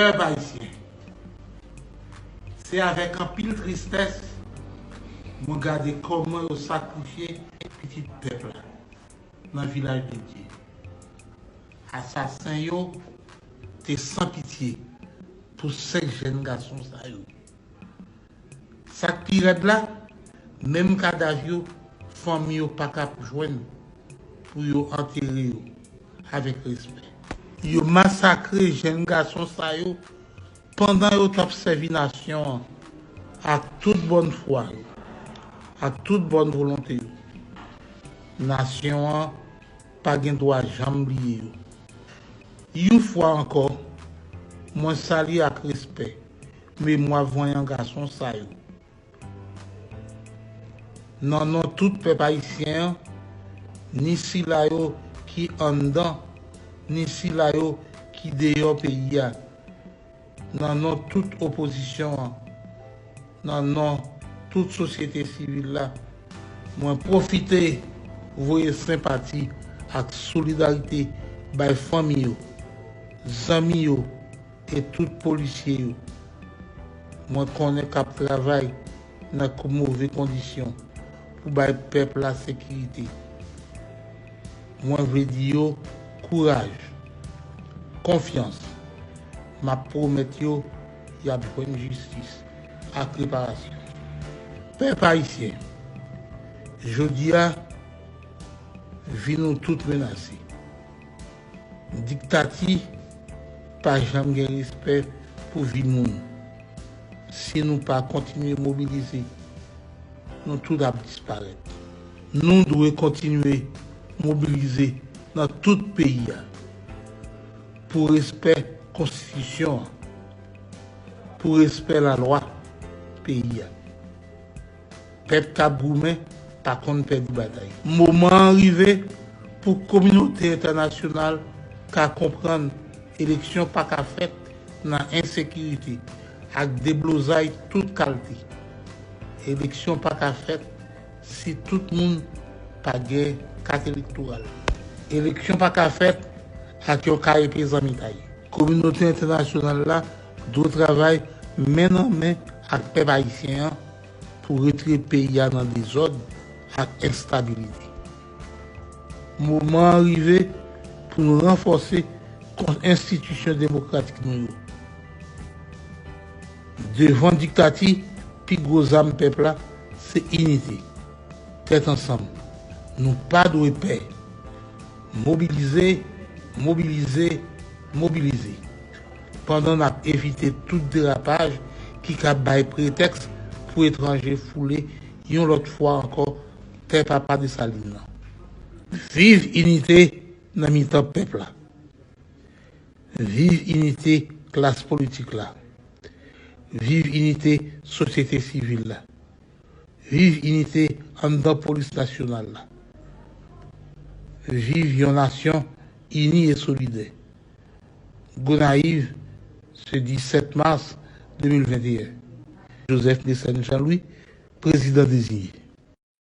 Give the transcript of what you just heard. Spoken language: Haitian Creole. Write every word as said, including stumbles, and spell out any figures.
Pèp ayisyen, se avèk anpil tristès mwen gade kòman yo sakrifye pitit pèp la nan Vilaj de Dye. Asasen yo te san pitye pou senk jèn gason sa yo. Sa k pi rèd la, menm kadav yo, fanmi yo pa ka jwenn pou yo antere yo avèk respè. Yo masakre jèn gason sa yo pandan yo t ap sèvi nasyon an ak tout bòn fwa yo, ak tout bòn volonte yo. Nasyon an pa gen dwa janm bliye yo. Yon fwa ankò, mwen salye ak respè memwa vanyan gason sa yo. Nan non tout pèp ayisyen an, ni sila yo ki anndan, ni sila yo ki deyò peyi a, nan non tout opozisyon an, nan non tout sosyete sivil la, mwen pwofite voye senpati ak solidarite bay fanmi yo, zanmi yo e tout polisye yo mwen konnen k ap travay nan move kondisyon pou bay pèp la sekirite. Mwen vle di yo kouraj, konfyans. M ap pwomèt yo y ap jwenn jistis ak reparasyon. Pèp ayisyen, jodi a, vi nou tout menase. Diktati pa janm gen respè pou vi moun. Si nou pa kontinye mobilize, nou tout ap disparèt. Nou dwe kontinye mobilize nan tout peyi a pou respè konstitisyon an, pou respè lalwa peyi a. Pèp k ap goumen pa konn pèdi batay. Moman an rive pou kominote entènasyonal ka konprann eleksyon pa ka fèt nan ensekirite ak deblozay tout kalte. Eleksyon pa ka fèt si tout moun pa gen kat elektoral. Eleksyon pa ka fèt ak yon ka epe zanmitay. Kominote entènasyonal la dwe travay men nan men ak pèp ayisyen an pou retire peyi a nan dezòd ak enstabilite. Moman an rive pou nou ranfòse kon- enstitisyon demokratik nou yo. Devan diktati, pi gwo zam pèp la se inite. Tèt ansanm, nou pa dwe pè. Mobilize, mobilize, mobilize. Pandan n ap evite tout derapaj ki ka bay pretèks pou etranje foule yon lòt fwa ankò tè papa Desalin nan. Viv inite nan mitan pèp la. Viv inite klas politik la. Viv inite sosyete sivil la. Viv inite anndan polis nasyonal la. Viv yon nasyon ini e solidè. Gonayiv, se disèt mas de mil venteyen. Joseph Mécène Jean Louis, prezidan deziye.